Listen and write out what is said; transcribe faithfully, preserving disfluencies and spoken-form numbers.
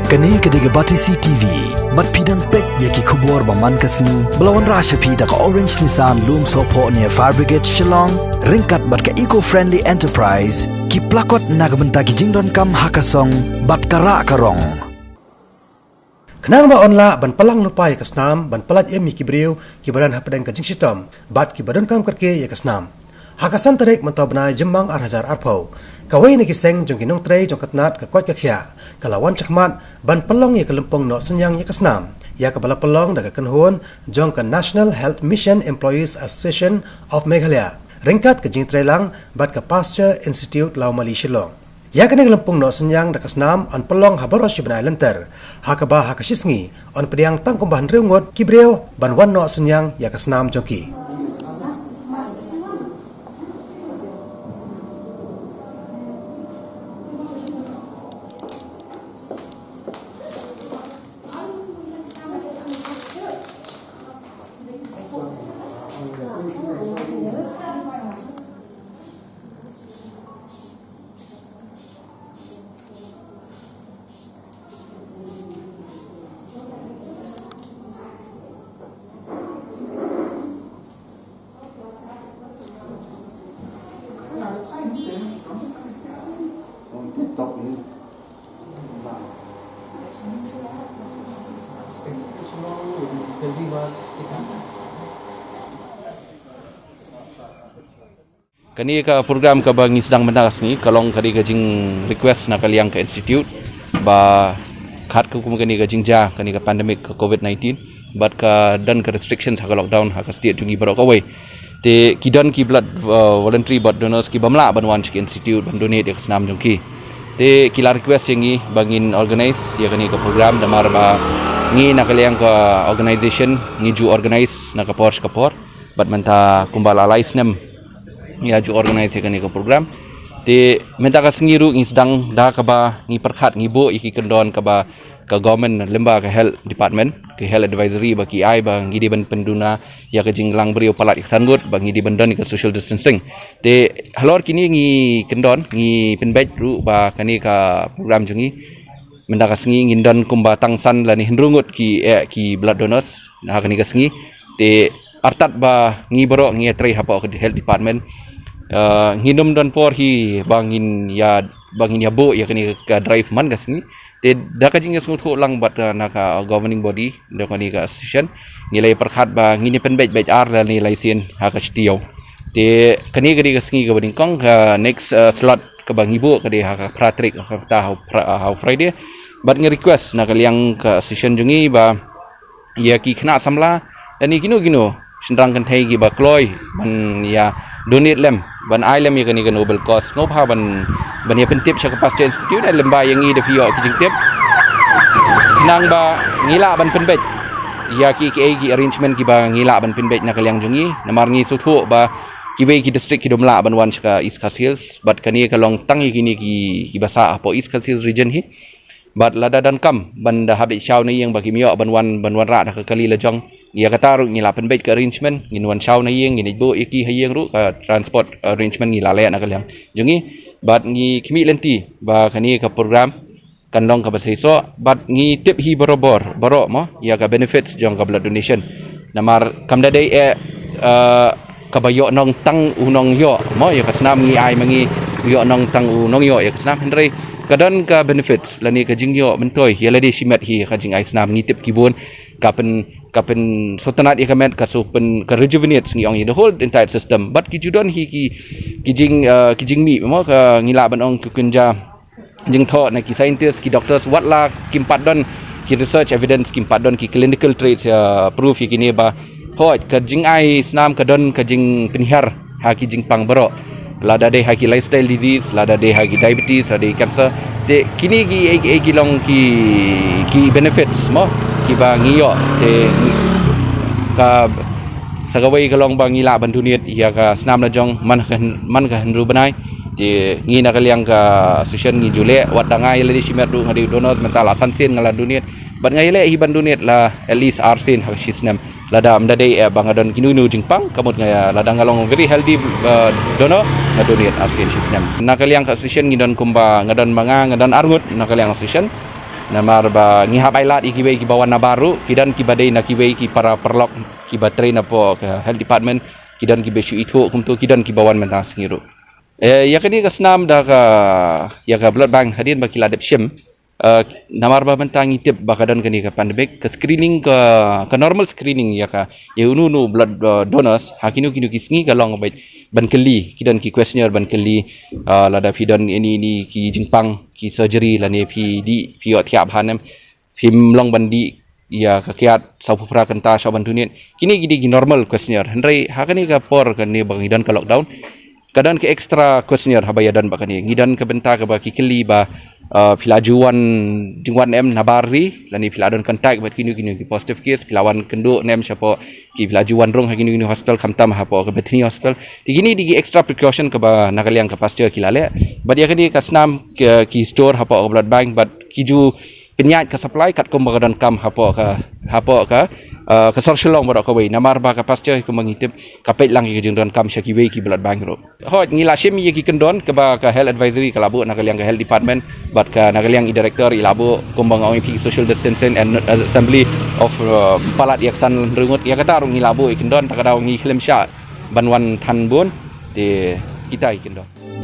Kane ka dei ka Batesi T V. Bad phi dang peit ïa ki khubor ba man ka sngi ba la wanrah sha phi da ka Orange Nissan Lumsohphoh near Fire Brigade Shillong, ryngkat bad ka Eco Friendly Enterprise, ki plakot na ka bynta ki jingdonkam ha ka song bad ka rah ka rong. Khnang ba yn lah ban pynlang lypa ïa ka snam, ban pyllait im ïa ki briew kiba don hapdeng ka jingshitom bad kiba donkam kyrkieh ïa ka snam, ha ka san tarik mynta u bnai Jymmang ar hajar arphew, kawei na ki seng jong ki nongtrei jong ka tnat ka koit ka khiah ka la wan shakhmat ban pynlong ïa ka lympung noh synñiang ïa ka snam, ïa kaba la pynlong da ka kynhun jong ka National Health Mission Employees Association of Meghalaya, ryngkat ka jingtreilang bad ka Pasteur Institute Lawmali Shillong. Ïa kane ka lympung noh synñiang da ka snam yn pynlong ha baroh shi bnai lynter, ha kaba ha ka shi sngi yn pdiang tang kumba hynriew ngut ki briew ban wan noh synñiang ïa ka snam jong ki. Kane ka program kaba ngi sdang mynta ka sngi ka long ka dei ka jing request na ka liang ka institute ba kat ka kum kane ka jingjia kane ka pandemic ka covid nineteen bad ka don ka restrictions ha ka lockdown ha ka state jong ngi baroh kawei. Te ki don ki blood, uh, voluntary blood donors ki bym lah ban wan sha ki institute ban donate ïa ka snam jong ki. Te ki la request ïa ngi ba ngin organize ïa kane ka program namar ba ngi na ka liang ka organization ngi ju organize na ka por sha ka por. Bad mynta kumba la lai snem ngi la ju organize ïa kane ka program. Te mynta ka sngi ruh ngi sdang da kaba ngi pyrkhat ngi buh ïa ki kyndon kaba ka government lyngba ka health department, ka health advisory ba ki ai ba ngi dei ban pynduna ïa ka jinglang briew palat ïa ka san ngut ba ngi dei ban don ïa ka social distancing. Te halor kine ngi kyndon ngi pynbeit ruh ba kane ka program jong ngi mynta ka sngi ngin don kumba tang san lane hynriew ngut ki, eh, ki blood donors ha kane ka sngi. Te artat ba ngi baroh ngi ïatrei hapoh ka health department. Eh, ngin ym don por hi ba ngin ïa, ba ngin ïa buh ïa kane ka drive man ka sngi. Te da ka jingïasngewthuh lang bad, eh, na ka governing body da kane ka association ngi la ïa pyrkhat ba ngin ïa pynbeit beit ar lane lai sien ha ka shnong. Te kane ka dei ka sngi kaba nyngkong, ka next, eh, slot kaba ngi buh ka dei ha ka phra tarik, ha ka, ha u phra-, ha u Friday. Bad ngi request na ka liang ka association jong ngi ba ïa ki khynnah samla lane kino kino shynrang kynthei kiba kloi ban ïa donate lem, ban ai lem ïa kane ka noble cause, sngewbha ban, ban ïa pyntip sha ka Pasteur Institute, eh, lyngba ïa ngi da phi ïoh ki jingtip. Khnang ba ngi lah ban pynbeit ïa ki, ki, ki arrangement kiba ngi lah ban pynbeit na ka liang jong ngi. Namar ngi sngewthuh ba kiwei ki district kim lah ban wan sha ka East Khasi Hills bad kane ka long tang ïa kine ki, kiba sah hapoh East Khasi Hills region hi. Bad lada donkam ban da hap leit shaw na ïing ba kim ïoh ban wan, ban wanrah da ka kali lajong, ïa kata ruh ngi la pynbeit ka arrangement, ngin wan shaw na ïing, ngin leit buh ïa ki ha ïing ruh, ka transport arrangement ngi la leh na ka liang jong ngi. Bad ngi khmih lynti ba kane ka program kan long kaba seisoh bad ngi tip hi barabor baroh mo ïa ka benefits jong ka blood donation. Namar kam da dei eh, eh, kaba ïoh nong tang u nongïoh mo ïa ka snam, ngi ai ma ngi ïoh nong tang u nongïoh ïa ka snam, hynrei ka don ka benefits lane ka jingïoh myntoi ïa lade shimet hi ïa ka jingai snam. Ngi tip ki bun ka pyn, ka pynsngewtynnat ïa ka met, ka shu pyn, ka rejuvenates ngi ong ïa the whole entire system. Bad ki ju don hi ki, ki jing, eh, ki jingmih mo ka ngi lah ban ong ki kynja jingthoh na ki scientist, ki doctors, wat la kim pat don ki research evidence, kim pat don ki clinical traits ïa proof ïa kine ba hooid ka jingai snam ka don ka jingpynhiar ha ki jingpang baroh, lada dei ha ki lifestyle disease, lada dei ha ki diabetes, lada dei cancer. Te kine ki, eh, ki, eh, ki long ki, ki benefits mo kiba ngi ïoh. Te ngi, ka sa kawei ka long ba ngi lah ban donate ïa ka snam lajong man ka hyn-, man ka hynriew bnai. Te ngi na ka liang ka association ngi ju leh, wat da nga ïa lade shimet ruh nga dei donor, mynta la san sien nga la donate. Bad nga ïaleh hi ban donate la at least ar sien ha ka shi snem. Lada ym da dei eh ba nga don kino kino jingpang, ka mut nga ïa, lada nga long very healthy, eh, donor, nga donate ar sien shi snem. Na ka liang ka association ngi don kumba nga don ma nga, nga don ar ngut na ka liang association. Namar ba ngi hap ai lad ïa kiwei kiba wan nabar ruh, ki don kiba dei na kiwei ki para paralok kiba trei napoh ka health department, ki don kiba shu ithuh kumto, ki don kiba wan mynta sngi ruh. Eh, ïa kane ka snam da ka, ïa ka blood bank hadien ba ki la dep shim. Eh, namar ba mynta ngi tip ba ka don kane ka pandemic, ka screening ka, ka normal screening ïa ka, ïa uno uno blood, eh, donors, ha kino kino ki sngi ka long beit ban kylli, ki don ki questionnaire ban kylli, eh, lada phi don ini ini ki jingpang, ki surgery lane phi dih, phi ïoh thiah bha ne em, phim long ban dih ïa ka kiad sawphew phra kynta sha ban tunit. Kine ki dei ki normal questionnaire. Hynrei ha kane ka por kane ba ngi don ka lockdown, ka don ka extra questionnaire haba ïa don ba kane. Ngi don ka bynta kaba ki kylli ba, uh, phi la ju wan jingwan em nabar ri, lane phi la don contact bad kino kino ki positive case, phi la wan kynduh ne em shapoh ki, phi la ju wan rung ha kino kino hospital, khamtam hapoh ka Bethany Hospital. Te kine dei ki extra precaution kaba na ka liang ka pastor ki la leh. Bad ïa kane ka snam ki, ki store hapoh ka blood bank, bad ki ju pynïaid ka supply katkum ba ka donkam hapoh ka, hapoh ka, uh, ka sor Shillong baroh kawei. Namar ba ka pastor kumba ngi tip ka peit lang ïa ka jingdonkam sha kiwei ki blood bank ruh. Hooid, ngi la shim ïa ki kyndon kaba ka health advisory ka la buh na ka liang ka health department, bad ka na ka liang i director i la buh, kumba nga ong ïa phi, social distancing and, uh, assembly of, uh, palat ïa ka san hynriew ngut, ïa kata ruh ngi la buh ïa ki kyndon, ta ka daw ngi khlem shah ban wan than bun, te kita ïa ki kyndon.